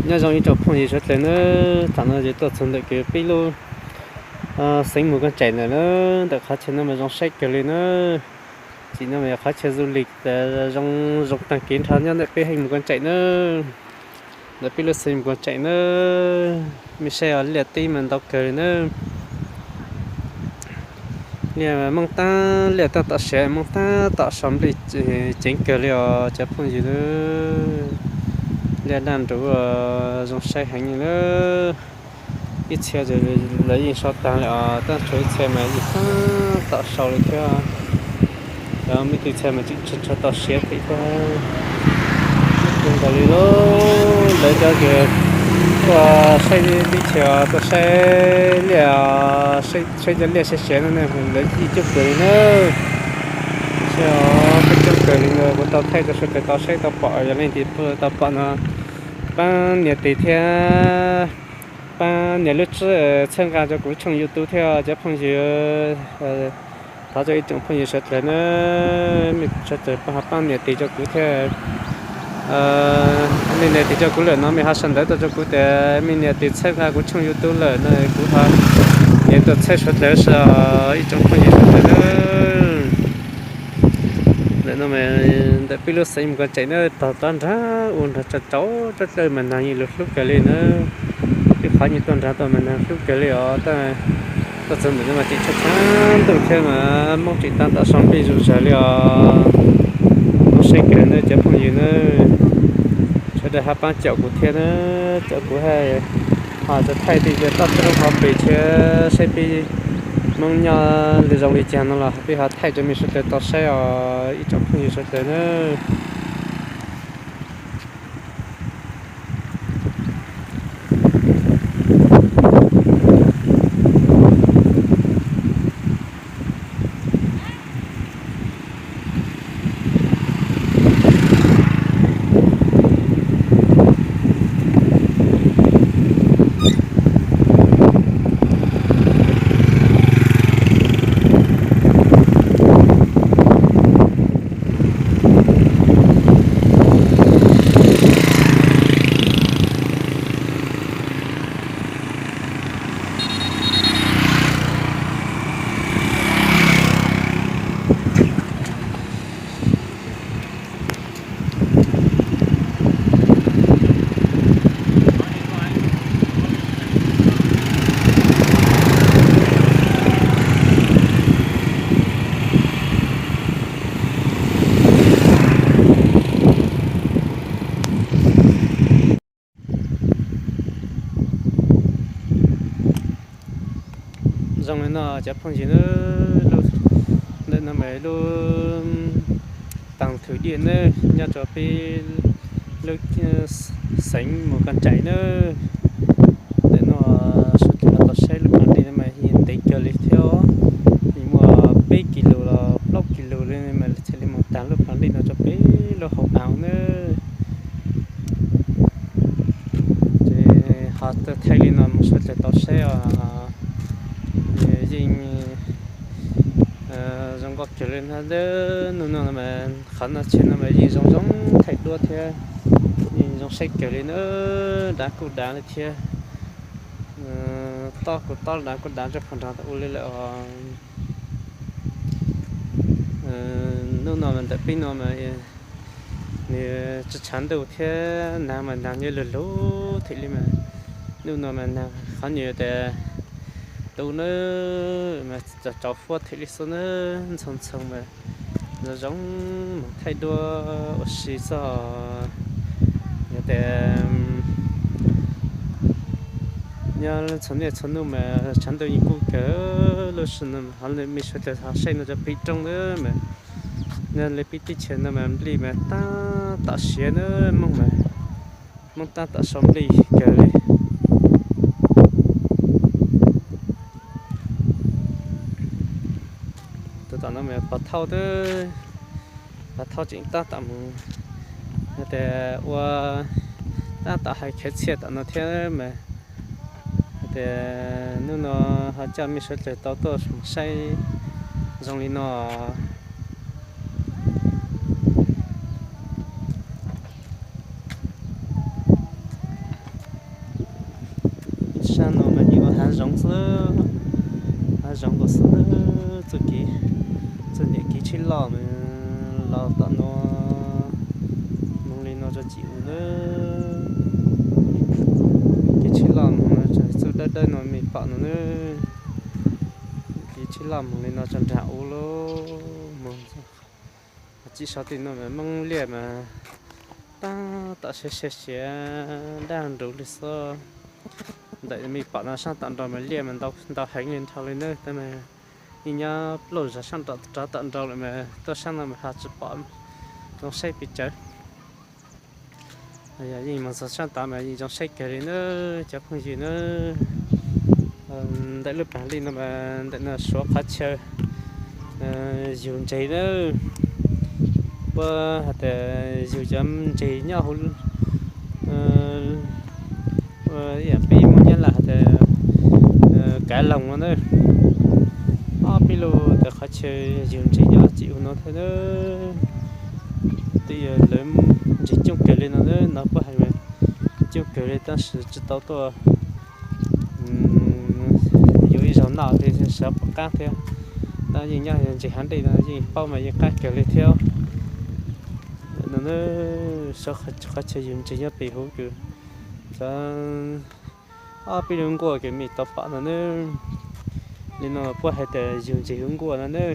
Nyob zoo ib tsoom phooj ywg sawv dlawg na, tam no ces tuaj txog ntawm kev peb lub xeev Mus Koos Tsaim ntawm na, ntawm qhov chaw no mas zoo saib kawg li na. Tsim no mas yog qhov chaw du lịch zoo, zoo tag kev nrho nyob ntawm peb heej Mus Koos Tsaim na, ntawm peb lub xeev Mus Koos Tsaim na. Mej saib os, liaj teb mas ntau kawg li na. Liaj Moob Tab, liaj toj tom siav Moob Tab tom sau nplej ceev kawg li os cov phooj ywg na. Liaj daj nruv, zoo saib heev li na. Ib txhia lawv yeej sau tag lawm os, tab sis ib txhia mas yeej tab tom sau li thiab. Cov muaj ib txhia mas tseem tshuav tau siav thiab. Ib tug ntawd li lawv cov uas tuaj saib teb chaws, tuaj saib liaj, saib cov liaj siav siav no ne, lawv yeej coob kawg li na. Saib os, peb coob kawg li na, kuv tau thaij rau sawv daws tau saib tau pom, yog leej twg tau pom no pab nias tis thiab pab nias lub txhawb nqa rau kuv tshooj YouTube thiab cov phooj ywg. Thov rau ib tsoom phooj ywg sawv dlawg na, mej sawv dlawg ho pab nias tis rau kuv thiab. Mej nias tis rau kuv lawm no mej ho sau ntawv tuaj rau kuv tias mej nias tis txhawb nqa kuv tshooj YouTube lawm no kuv ho nias tuaj txhawb sawv dlawg os ib tsoom phooj ywg sawv dlawg na. Ntawm no mas ntawm peb lub xeev Mus Koos Tsaim na, tog rov nrag ua nrag tsaus tsaus, tsob dlawg mas nag yeej lug hlub kawg li na. Peb qhov yeej tuaj nrag tuaj mas nag hlub kawg li os. Tuaj txog ntawm no mas tseem tshav tshav ntuj thiab mas Moob tseem tab tom sau nplej zuj zus li os. Moob saib kawg na cov phooj ywg na. Sawv daws ho pab caum kuv thiab na, caum kuv hais ho tau thaij tej toj roob hauv pes thiab saib peb Moob nyob li zoo li cas no los peb ho thaij rau mej sawv daws tau saib os ib tsoom phooj ywg sawv dlawg na. Zoo li no cov phooj ywg na, ntawm no mas lub Tàng Thử Điện na, nyob rau peb lub xeev Mù Cang Chải na. Ntawm no sawv daws tau saib lub pas dej no mas yeej ntev kawg li thiab, yeej muaj peb kis lus los plaub kis lus li mas thiaj li mus tag lub pas dej no rau peb lub hauv av na. Ces ho thaij li no mus sawv daws tau saib os. Yeej zoo nkauj kawg li na. Ntawm no mas qhov no chaw no mas yeej zoo zoo thaij duab thiab, yeej zoo saib kawg li na. Dav kuj dav li thiab, tob kuj tob, dav kuj dav, rau qhov nrog tau ua li lawm os. Hnub no mas ntawm peb no mas nws tshav ntuj thiab, nag mas nag nyob lug lug thiaj li mas, hnub no mas nag qhov nws tias tu na mas txawm tsaus huab thiaj li xwb na, ntxhoo ntxhoo mas zoo zoo mus thaij duab ua si xwb. Yog tias nyob txhua niaj txhua hnub mas tshav ntuj yeej kub kawg, lub sij hawm no mas ho mej sawv daws ho saib no rau peb roob na mas, nyob li peb teb chaws no mas nplej mas tab tom siav na, Moob mas, Moob tab tom sau nplej kawg li. Tus tom no mas pos thauj, pos thauj tseem tab tom mus, yog tias ua tab tom hais khawv txhiaj tom no thiab mas, yog tias hnub no ho coj mej sawv daws tau tuaj saib zoo li no. Zoov xwb, hav zoov nkaus xwb. Txoj kev, txoj niam kev tsheb loj mas los tom no, moog li no tso tsis ua na. Kev tsheb loj moog txoj dawb dawb no mej pom no na. Kev tsheb loj moog li no tso nraag ua lawm. Tsis so tej no mas moob liaj mas taag tom siav siav siav daj nruv li xwb. Ntawm mej pom no saab tom nraud mas liaj mas ntau heev li nrho li na. Tab mas yeej nyob plaub zaug saab rov tom nraud lawm mas tuaj saab no mas ho tsis pom zoo saib pes tsawg. Yeej moog txug saab tod mas yeej zoo saib kawg li na cov phooj ywg na. Ntawm lub paag lij no mas ntawm no suav qhov chaw yug ntseg na. Puab has tas yug cov ntseg nyob huv, ib yam peb muaj nyab laj has tas kav loog no na. Ob peb lub tas qhov chaw yug ntseg nyob tsis huv no thiab na. Twb yog lawv ntseg coob kawg li no na, no puab hais mas coob kawg li tab sis tsis tau tuaj yuav ib zaug noj thiab sawv pom qab thiab. Tab yeej nyob ntseg hav dej no yeej paub mas yeej qab kawg li thiab. No na, qhov chaw yug ntseg nyob pem huv kws cov ob peb lub nkuaj kws mej tau pom no na. Li no puab hais tas yug ntseg huv nkuaj no na.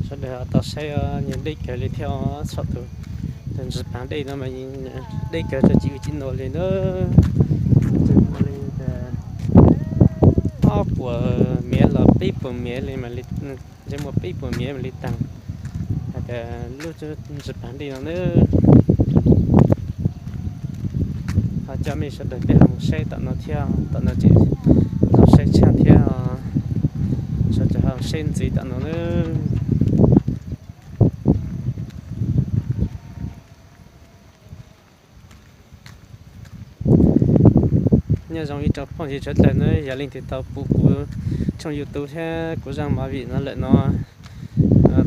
Sawv daws tau saib, nyias deb kawg li thiab. Saum tus ntsis paag dej no mas deb kawg tso tsis ua tsis nua li na. Ob puas miv los peb puas miv li, ntshe muaj peb puas miv li taag. Has tas lub ntsis paag dej no na. Ho coj mej sawv daws peb ho mus saib tom no thiab, tom no tseem zoo saib tshaj thiab. Sawv daws ho saib ntxiv tom no na. Nyob zoo ib tsoom phooj ywg sawv dlawg na, yog leej twg tau pum kuv tshooj YouTube thiab kuv zaj movie no lawm no,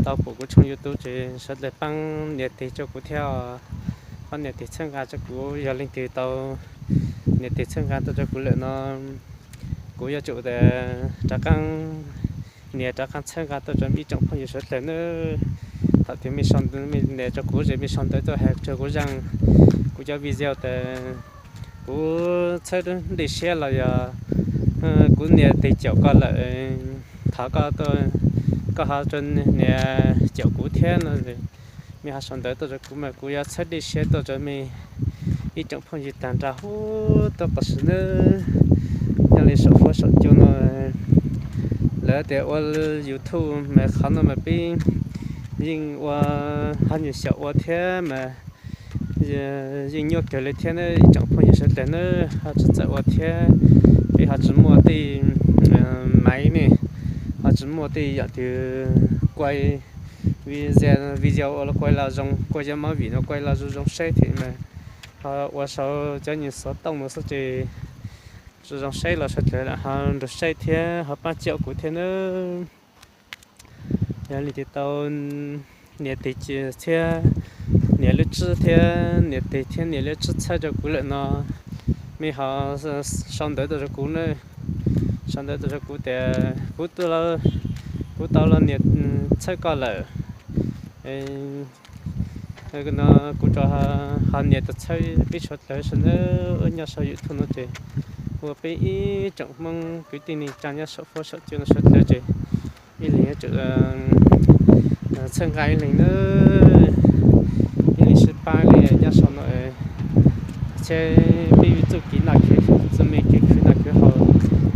tau pum kuv tshooj YouTube ces sawv dlawg paab nias tes rau kuv thiab, paab nias tes txhawb nqa rau kuv. Yog leej twg tau nias tes txhawb nqa tau rau kuv lawm no, kuv yuav tsum tas rov qaab nias rov qaab txhawb nqa tuaj rau ib tsoom phooj ywg sawv dlawg na. Thaum twg mej sau ntawv, mej nias rau kuv ces mej sau ntawv tuaj hais rau kuv zaj, kuv cov video tas kuv txhawb dej siab los yog kuv nias tes caum koj lawm, thov koj, koj ho nias caum kuv thiab no. Mej ho sau ntawv tuaj rau kuv mas kuv yuav txhawb dej siab tuaj rau mej ib tsoom phooj ywg taag nrho huv tuab qhov sim nawb. Nyob li saum fuab saum cua no, lawv tias ua YouTube mas qhov no mas peb yeej ua, ho nyuam xyaum ua thiab mas yeej nyuaj kawg li thiab na ib tsoom phooj ywg sawv dlawg na. Ho tsis txawj ua thiab, peb ho tsis muaj tej maiv ne, ho tsis muaj tej yam twg kuaj video los kuaj los zoo, kuaj cov movie no kuaj los zoo zoo saib thiab mas ho ua sau cov nyuag xov tooj no xwb ces zoo zoo saib los sawv dlawg ho nrug saib thiab ho paab coj kuv thiab nawb. Yog leej twg tau nias tes thiab, nias lub tswb thiab, nias tes thiab nias lub tswb txhawb rau kuv lawm no, mej ho sau ntawv tuaj rau kuv na. Sau ntawv tuaj rau kuv tias kuv, kuv tau los nias txhawb koj lawm no, kuv rov ho nias tus txhawb peb suav dlawg sawv nawb. Nyob sau YouTube no ces ua peb ib tsoom Hmoob kwv tij neej tsaa nyob saum fuab saum cua no sawv dlawg ces ib leeg yuav tsum txhawb nqa ib leeg nawb. Ib leeg sib pab li nyob saum no, seb peb txuj kev noj kev, txuj me kev khwv noj khwv haus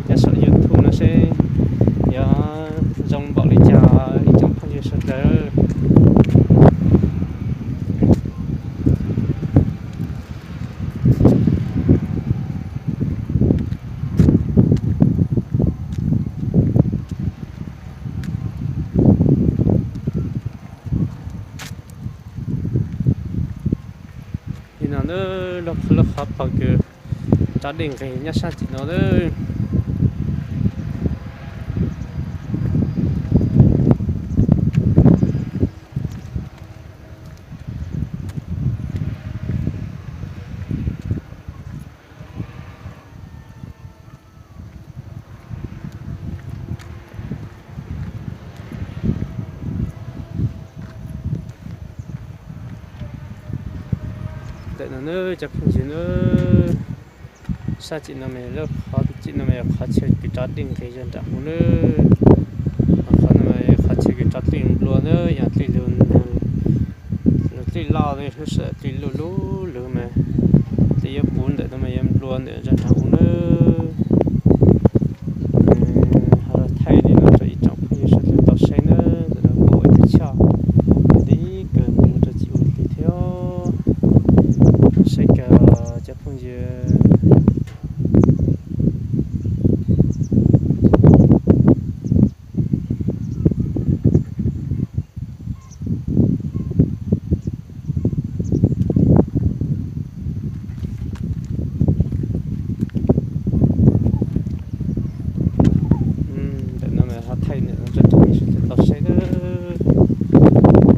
nyob saum YouTube no seb yuav zoo npaum li cas ib tsoom phooj ywg sawv dlawg. Li no na, lub qhov, lub qhov pog kws rov dej nqis nyob sab tim no na. Ntawm no na cov phooj ywg na, sab tim no mas lub qhov tim no mas yog qhov chaw kws rov dej nqis zog nram hauv na. Qhov no mas qhov chaw kws rov dlej nplua na, yog dlej lug, lug dlej loj ne, lub sij hawm dlej luj luj lug mas dlej yuav puv ntawm no mas yuav nplua ntawm zog nram hauv na. Ho los thaij li no rau ib tsoom phooj ywg sawv daws tau saib na, ntawm no kuj ua ib tug choj nti kawg mus rau tsis ua hli thiab. Saib kawg cov phooj ywg. Ntawm no mas ho thaij ntawm no rau ib tsoom phooj ywg sawv daws tau saib na.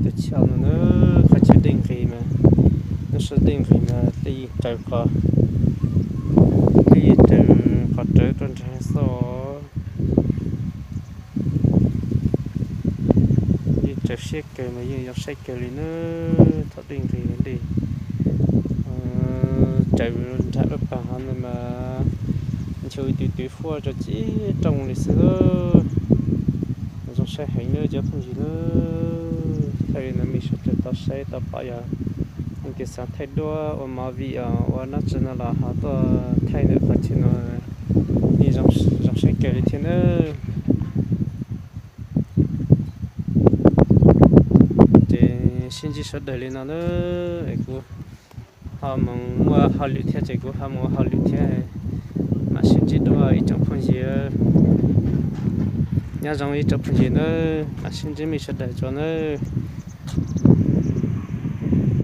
Tus choj no na, qhov chaw dej nqis mas, lub sij dej nqis mas dlej yeej raws qhov, dlej yeej raws qhov rawv tuaj nrag xwb. Yeej raws siab kawg mas yeej zoo saib kawg li na. Thaum dej nqis dej raws nram lub pas hov ntawd mas nchuav ib tug twv huaj rau tsis rooj li xwb. Zoo saib heev na cov phooj ywg na. Thaij li no mej sawv daws tau saib tau pom yog leej twg xav thaij duab ua movie os, ua dab tsi no los ho tuaj thaij ntawm qhov chaw no, yeej zoo saib kawg li thiab na. Ces sib ntsib sawv daws li no na, es kuv ho mus muaj hauj lwm thiab ces kuv ho mus ua hauj lwm thiab. Mam sib ntsib dua ib tsoom phooj ywg. Nyob zoo ib tsoom phooj ywg nawb, mam sib ntsib mej sawv daws tso nawb.